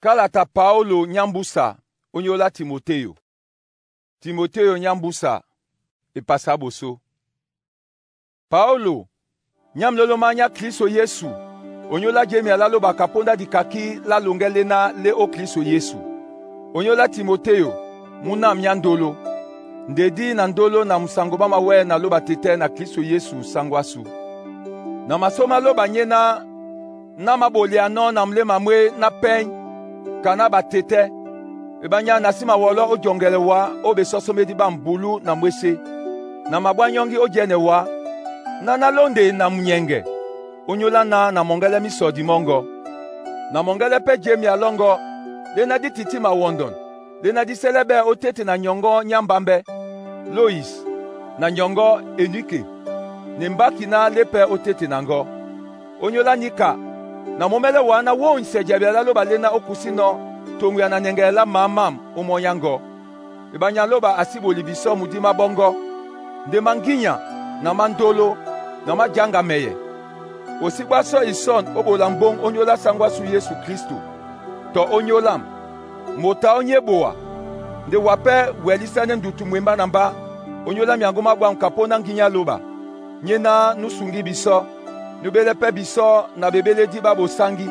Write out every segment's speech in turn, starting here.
Kalata Paulo nyambusa onyola Timoteyo. Timoteyo nyambusa epasa boso. Paulo nyamuloloma nya Kristo Yesu onyola jemia laloba kaponda dikaki la longe lena le o Kristo Yesu. Onyola Timoteyo munam nyandolo. Ndedi na ndolo na musango bamawe na loba tete na Kristo Yesu sangwasu. Na masoma loba nyena na maboliano na mlema mwe na peny kana batete ebanya na nsima wolo ojongele wa obe sosomedi bambulu na mwese na mabwa nyongi ojene wa na nalonde na munyenge onyola na na mongele misodi mongo na mongele pe jemi alongo lena di titi mawondon lena di selebe otete na nyongo nyambambe Lois na nyongo Enike ne mbaki na lepe otete nango onyola nika na momele wana wonse jabela loba lena okusino tongo ya na nyengela mamam omonyango ebanya loba asiboli biso mudima bongo nde manginya na mandolo na majanga meye osigbaso ison obola mbong onyola sangwa su Yesu Kristo to onyolam mota onyeboa nde wape welisane ndutu mwemba na mba onyola miango mabwa nkapona nginya loba nyena nusungi biso nubele pe biso na bebeledi babosangi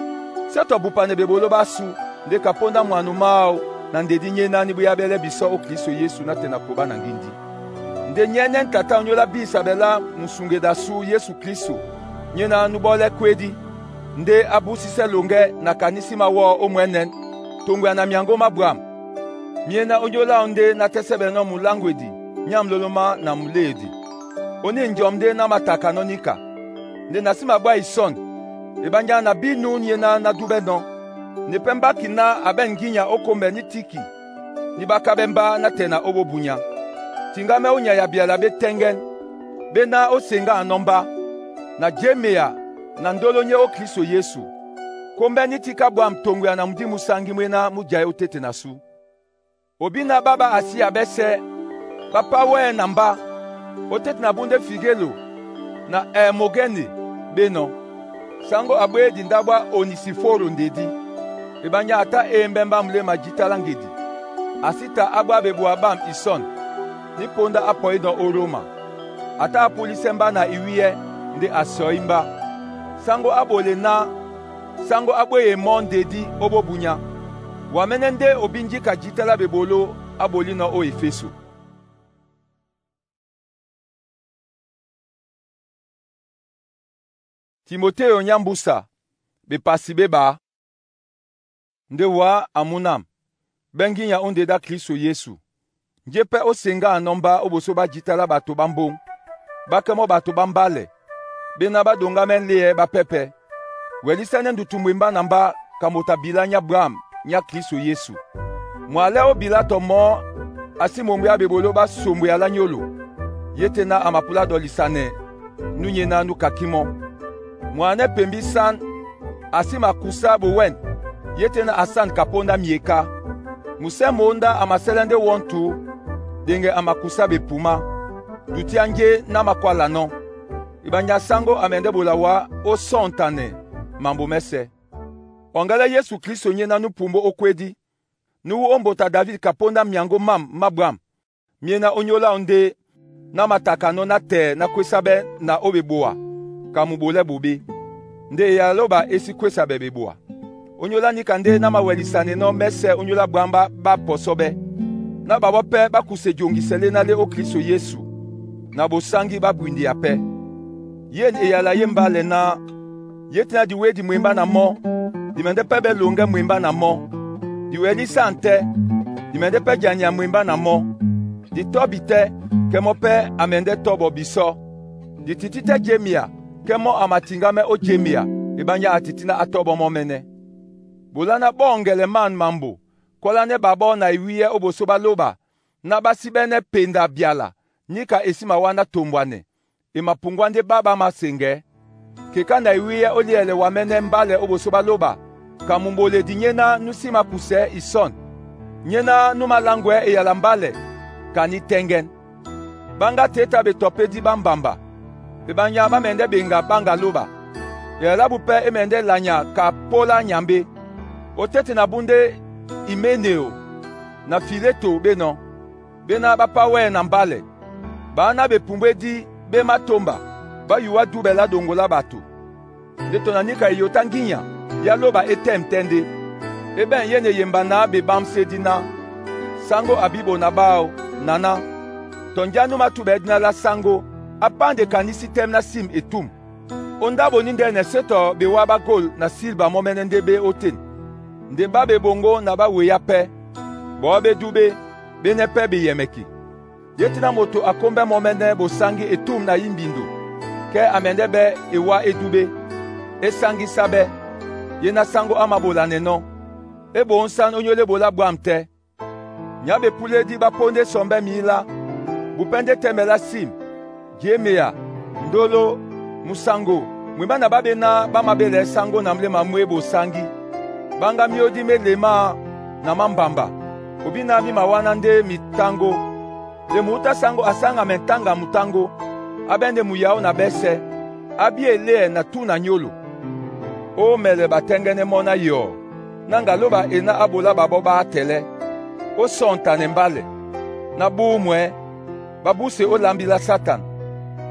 seto bupane bebolo basu nde kaponda mwanu mao na ndedi nyena ni buyabele biso o Kristo Yesu na tena koba na ngindi nde nyene ntata onyola bisabela musungeda su Yesu Kristo nyena nubole kwedi nde abusise longe na kanisi mawo omwenen tongwa na miango mabwam miena onyola nde na tesebe no mulangwedi nyamloloma na muledi oni njom nde na mataka nonika nde na nsima bwa ison ebanja na binu nyena na dube no ne pe mbaki na abe nginya okombe ni tiki ni bakabe mba na tena obobunya tingame onya ya biala be tengen be na osenga anomba na jemea na ndolo nye o Kristo Yesu kombe ni tika bwa mtongo ya na mudimu sangi mwena mujaye otete na su obina baba asi abese papa we na mba otete na bunde figelo na Hermogene beno sango abwedi ndabwa Onisiforo ndedi ebanya ata embemba mulema jitala ngedi asita abwa bebwa bam ison ni ponda apoido o Roma ata apulisemba na iwiye nde asoimba sango abole na sango abweye mo ndedi obobunya wamene nde obinjika jitala bebolo abolina o Efeso. Timoteo nyambusa bepasi beba nde wa amunam benginya ondeda Kristo Yesu nje pe osenga anomba oboso bajitala bato bambong bakemo bato bambale bena badonga menlie bapepe welisane ndutu mwemba na mba kamota bila nya Bram nya Kristo Yesu mwale obila to mo asimombe abebolo basombwe ala nyolo yete na amapula dolisane nunyena nukakimo mwane pembi san asima kusa bowen yete na asan kaponda mieka muse monda amaselende wontu denge amakusa bepuma dutiange na makwala no ibanya sango amende bolawa o sontane mambo mese ongala Yesu Kristo nyena nupumbo okwedi nuwu ombota David kaponda miango mam mabram miena onyola onde na mataka no na te na kwesabe na obeboa kamubole bobe nde ya loba esi kwesabe beboa onyola nika nde na mawelisane no mese onyola bwamba baposobe na babo pe bakuse jongisele na le o Kristo Yesu na bosangi babwindi ya pe yen eyala ye mbale na yetina diwedi mwemba na mo dimende pe be longe mwemba na mo diweli sante dimende pe janya mwemba na mo ditobi te kemo pe amende tobo biso dititi te jemia kemo amatingame o jemia ebanya atitina atobo mo mene bolana bongele man mambo kola ne babo na iwiye oboso baloba na basi bene penda biala nika esima wana tombwane emapungwa nde baba masenge keka na iwiye oliele wamene mbale oboso baloba kamumbole di nyena nusima kuse ison nyena numalangwe eyala mbale kani tengen banga teta betopedi bambamba ebanya bamende benga banga loba eyala bupe emende lanya ka pola nyambe. O tete na bú ndé Imeneo na Fileto be nɔ́, béná bá páwɛ́ na mbálɛ. Baáná bepumbwédí be matómba, bá yuwá dúbɛ lá ɗoŋgo lá bato. Nde tɔ na níka eyo tá ŋgínya yá lóba é tɛ́mtɛ́ ndé. E ɓɛ̂n yé na eyemba naá bebámsédí ná sáŋgó a bí ɓona ɓáō naná. Tɔ njá nú mátúbɛɛ́ dina lá sáŋgó á pánde kanísí tɛ́m ná sim etûm. Ó ndáɓo ní ndɛ́nɛ sé tɔ bewá ɓá gol na silba mɔ́mɛ́nɛ́ ndé ɓé ótên. Nde ɓá ɓeɓoŋgó na ɓá weyá pɛ́, ɓɔɔ́ ɓé dúɓé, ɓénɛ́ pɛ́ beyɛmɛke. Yé tí ná moto a kómbɛ́ mɔ́mɛ́nɛ́ bosáŋgí etûm na yí mbindo, kɛ́ a mɛndɛ́ ɓɛ́ ewá é dúɓé, é sáŋgísá ɓɛ́, yé ná sáŋgó á māɓolanɛ nɔ́. É ɓoŋsán ónyólá ebolá bwâm tɛ́. Nyá bepúlédí ɓá póndé sɔmbɛ́ mǐlá, bupɛ́ ndé tɛ́mɛ lá sim, jěmeya, ndólo, musaŋgo, mwembá na ɓá ɓéná ɓá māɓélɛɛ́ sáŋgó na mléma mwé bosáŋgí. Ɓáŋgá myódí má elemá na má mbamba, obí náh mí mawáná ndé mitáŋgó. Nde muútá sáŋgó a sáŋga mɛ ntáŋga mutáŋgó, á ɓɛ́ ndé muyáó na ɓɛ́sɛ̄, á bí eléɛ na tú na nyólo. Ó mɛlɛ batɛ́ŋgɛ́nɛ́ mɔ́ ná yɔɔ, ná ŋga lóba e ná á ɓolá ɓaɓɔ́ ɓá átɛlɛ́. Ó sɔŋtanɛ mbálɛ, ná búmwɛɛ́, ɓá búse ó lambi lá Satan,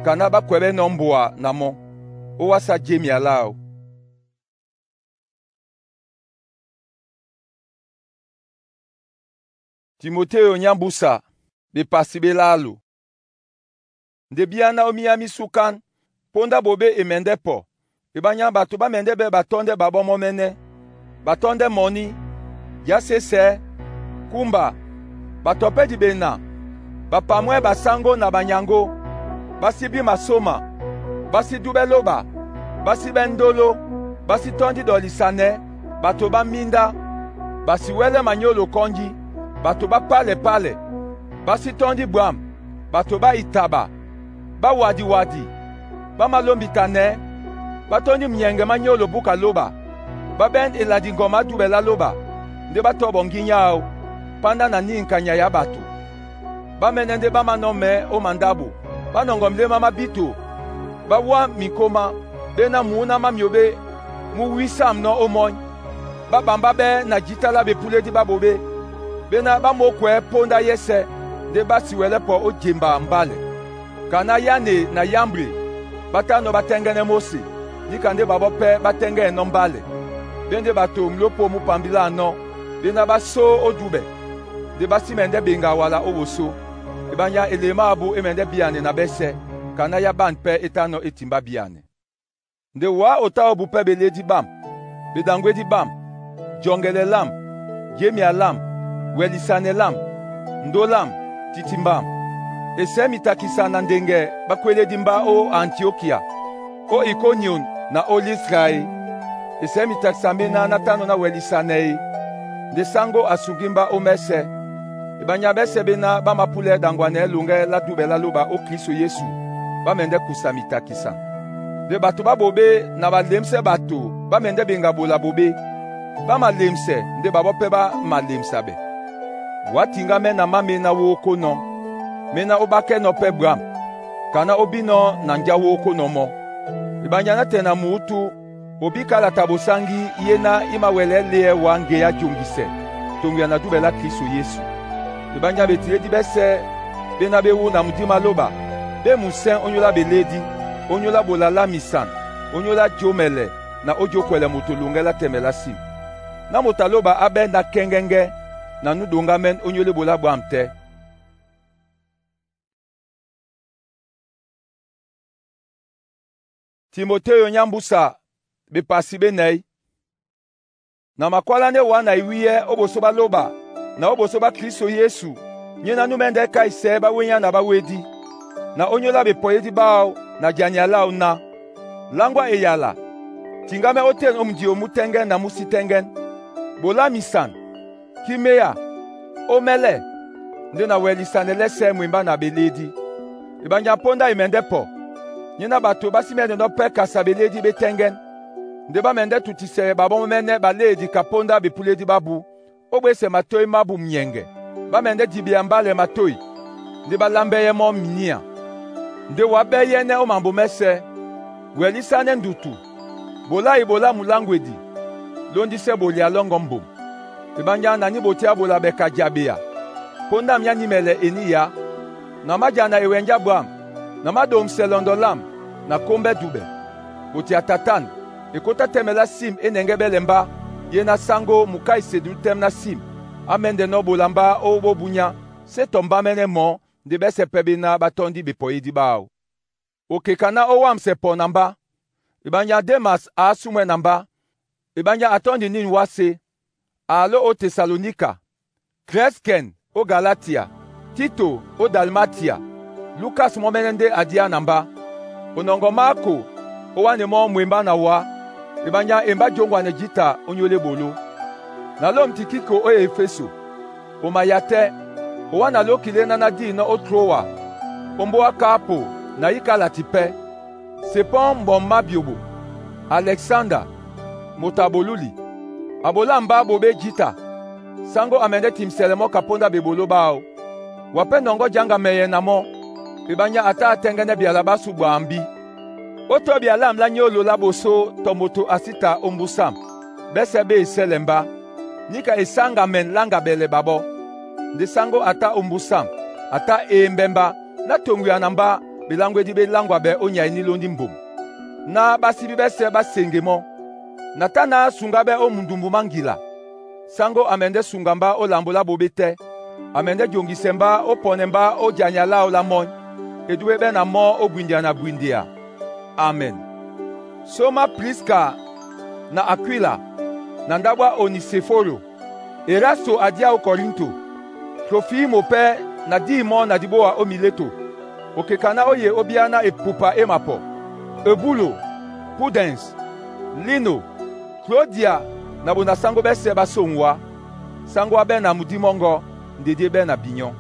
kaná ɓá kwɛɓɛ́ nɔ́ mbua na mɔ́. Ó wásá jémia láō. Timotéo nyámbúsa, bepasi ɓé lálo. Nde bíáná ó míyá mí súkán, póndá ɓoɓé e mɛndɛ́ pɔ. E ɓányá bato ɓá mɛndɛ́ ɓɛ́ ɓatɔ́ndɛ́ ɓaɓɔ́ mɔ́mɛ́nɛ́, ɓatɔ́ndɛ́ mɔní, dǐasésɛ̌, kúmba, ɓato pɛ́ dibena, bapamwɛ́ basáŋgó na banyaŋgó, ɓá sí bí masóma, ɓá sí dúɓɛ́ lóba, ɓá sí ɓɛ́ ndóló, ɓá sí tɔ́ndi ɗɔlisanɛ, bato ɓá míndá, ɓa si wɛ́lɛ́ manyólo kɔ́njí, bato ɓá pálɛ-pálɛ, ɓá sí tɔ́ndi bwǎm, bato ɓá itaɓa, ɓá wadiwadi, ɓá malómbitanɛɛ́, ɓá tɔ́ndi munyɛŋgɛ má nyólo búka lóɓa, ɓá ɓɛ́n eladi ŋgɔmɔ á dúɓɛ lá lóɓa, ndé ɓá tɔ́ ɓɔ ŋgínya áō, pándá na níŋkanya ya ɓato. Ɓá mɛ́nɛ́ ndé ɓá manɔ́mɛɛ́ ó mandáɓo, ɓá nɔŋgɔ milémá má bíto, ɓá wá miŋkómá, ɓéná mǔná má myobé mú wísam nɔ́ ómɔ́ny. Ɓá ɓambá ɓɛ́ na jǐta lá bepúlédí ɓá ɓoɓé, ɓéná ɓá mókwɛɛ́ póndá yɛ́sɛ̄, ndé ɓá si wɛlɛ́ pɔ ó jemba mbálɛ. Kaná Yane na Yambre ɓá tá nɔ́ ɓá tɛ́ŋgɛ́nɛ́ Móse, níka ndé ɓaɓɔ́ pɛ́ ɓá tɛ́ŋgɛ́nɛ́ nɔ́ mbálɛ. Ɓé ndé ɓato mlópo mú pambiláa nɔ́, ɓéná ɓá só ó dúɓɛ, nde ɓá sí mɛndɛ́ ɓeŋga wala ó wosó. E ɓányá elema ábú é mɛndɛ́ bíanɛ na ɓɛ́sɛ̄, kaná yá ɓân pɛ́ é tá nɔ́ é timbá bíanɛ. Nde wǎ o tá ó bupɛ́ belédí ɓâm, beɗaŋgwédí ɓâm, jɔŋgɛlɛ lâm, jémia lâm, wɛlisanɛ lâm, ndó lâm, titimbam. E sɛ̌ mitakisa na ndeŋgɛ ɓá kwélédí mbá ó Antiokia, ó Ikonion na ó Listra e. E sɛ̌ mitakisa méná ná tá nɔ́ ná wɛlisanɛ e, nde sáŋgó a sugí mbá ó mɛ́sɛ̄. E ɓányá ɓɛ́sɛ̄ ɓéná ɓá mapúlɛɛ́ ɗaŋgwanɛɛ́ loŋgɛ́ lá dúɓɛ lá lóɓa ó Klísu Yesu, ɓá mɛndɛ́ kusa mitakisan. Nde bato ɓá ɓoɓé na ɓalemsɛ́ bato ɓá mɛndɛ́ ɓeŋga ɓola ɓoɓé, ɓá malemsɛ nde ɓaɓɔ́ pɛ́ ɓá malemsa ɓɛ. Wá tiŋgámɛ́ na má mená wókónɔ̄, méná ó ɓákɛ́nɔ̄ pɛ́ bwǎm, kaná ó bínɔ̄ na njá wókónɔ̄ mɔ́. E ɓányá nátɛɛ na mǔ túú, obí kálata bosáŋgí yé ná í mawɛlɛɛ́ léɛ wá ŋgeá joŋgisɛ toŋgoya na dúɓɛ lá Klísu Yesu. E ɓányá betilédí ɓɛ́sɛ̄ ɓéná ɓé wú na mudima lóɓa, ɓé musɛ́ŋ ónyólá belédí, ónyólá ɓola lá misan, ónyólá jǒmɛlɛ na ó jókwɛlɛ moto loŋgɛ́ lá tɛmɛ lá sim. Ná moto a lóɓa á ɓɛ́ ná kɛ́ŋgɛ́ŋgɛ́ na nú ɗoŋgámɛ́n ónyólá ebolá bwâm tɛ́. Timotéo nyámbúsa, bepasi ɓé nɛ̌y. Na makwálánɛ́ wǎ na iwíyɛ́ ó ɓosó ɓá lóɓa na ó ɓosó ɓá Klísu Yesu, nyéná nú mɛ́ndɛ́ káisɛɛ́ ɓá wényá na ɓá wédí, na ónyólá bepɔyédí báō na jania láō ná: Láŋgwá eyala, tiŋgámɛ́ ótên ó mundio mú tɛ́ŋgɛ́n na mú sí tɛ́ŋgɛ́n. Ɓolá misan, kíméá, ómɛ́lɛ́, nde na wɛlisanɛ lɛ́sɛ̄ mwembá na belédí. E ɓányá póndá e mɛndɛ́ pɔ, nyéná bato ɓá sí mɛ́ndɛnɔ́ pɛ́ kasa belédí ɓé tɛ́ŋgɛ́n, nde ɓá mɛndɛ́ tutisɛ ɓaɓɔ́ mɔ́mɛ́nɛ́ ɓaléedi ka póndá bepúlédí ɓábū, ó ɓwésɛ matôy mábū munyɛŋgɛ. Ɓá mɛndɛ́ dibia mbálɛ matôy, ndé ɓá lámbɛ́yɛ́ mɔ́ miníá. Nde wá ɓɛ́yɛ́nɛ́ ó mambo mɛ́sɛ̄, wɛlísánɛ́ ndutu, ɓolá ebolá muláŋgwedi, Lóndisɛ bolia lɔ́ŋgɔ́ mbom. Ebanjá na ní botiá bola bɛ ka jabeya, póndá nya nímɛlɛ e níya. Na májana ewɛnjá bwâm, na máɗomsɛ lɔndɔ lâm na kómbɛ́ dubɛ. Botia tatán, ekotá tɛ́mɛ lá sim é nɛŋgɛ́ ɓɛ́lɛ mbá ye ná sáŋgó muká e sedu tɛ́m ná sim, á mɛ́ndɛnɔ́ ɓola mbá ó bó bunyá, sé tɔ mbámɛ́nɛ́ mɔɔ́ nde ɓɛ́sɛ̄ pɛ́ ɓé ná ɓá tɔ́ndi ɓepɔyédí ɓáō. Okeka ná ó wámsɛ pɔ na mbá. Ebanjá Demas aasúmwɛ́ na mbá, ebanjá a tɔ́ndi nîn wásē, a ló ó Tesalonika, Krɛskɛn ó Galatia, Tito ó Dalmatia. Lukas mɔ́ mɛ́nɛ́ ndé a díá na mbá. Onɔŋgɔ Maako ó wánɛ mɔ́ mwembá na wǎ, ebanjá e mbá jǒŋgwanɛ jǐta ónyólá eboló. Na lôm Tikiko ó Efeso. O mayatɛ́, o wá na lóki léná ná dînɔ́ ó Trôwa. Ombówá Kaapo na yíkálati pɛ́. Sepɔ́n mbɔm má byoɓo, Alɛksanda, moto a bolúli, a bolá mbá ɓoɓé jǐta. Sáŋgó a mɛndɛ́ timisɛlɛ mɔ́ ka póndá ɓeboló ɓáō. Wa pɛ́ nɔŋgɔ́ jaŋga mɛyɛ na mɔ́, ebanjá a tá á tɛ́ŋgɛ́nɛ́ byala ɓásu ɓwambí. Ó tɔ́bya lâm lá nyólo lá ɓosó tɔ moto a sí ta ó mbúsâm, ɓɛ́sɛ̄ ɓá e sɛ́lɛ mbá. Níka e sáŋgamɛn lá ŋgabɛlɛ ɓaɓɔ́. Nde sáŋgó a tá ó mbúsâm, a tá e embɛ́ mbá, ná to ŋgweyana mbá ɓeláŋgwédí ɓé láŋgwa ɓɛɛ ó nyay ní lóndí mbom, ná ɓá síbí ɓɛ́sɛ̄ ɓá seŋge mɔ́, na tá na súŋgá ɓɛ́ ó mundumbu má ŋgila. Sáŋgó a mɛndɛ́ suŋga mbá ó lambo lá ɓoɓé tɛ́, a mɛndɛ́ joŋgisɛ mbá ó pɔnɛ mbá ó janya láō lá mɔ́ny. Edúbɛ́ é ɓɛ́ na mɔ́ ó bwindea na bwindea. Amen. Sómá Priska na Akwila na ndáɓo á Oniseforo. Erasto a día ó Kɔrinto. Trofimo pɛ́ na dî mɔ́ na diɓóa ó Mileto. Okeka ná ó ye ó bíá ná epupa é mapɔ. Ebulo, Pudɛns, Lino, Klodia na ɓona sáŋgó ɓɛ́sɛ̄ ɓá só ŋwá. Sáŋgó á ɓɛ́ na mudí mɔ́ŋgɔ́, ndedí é ɓɛ́ na binyɔ́.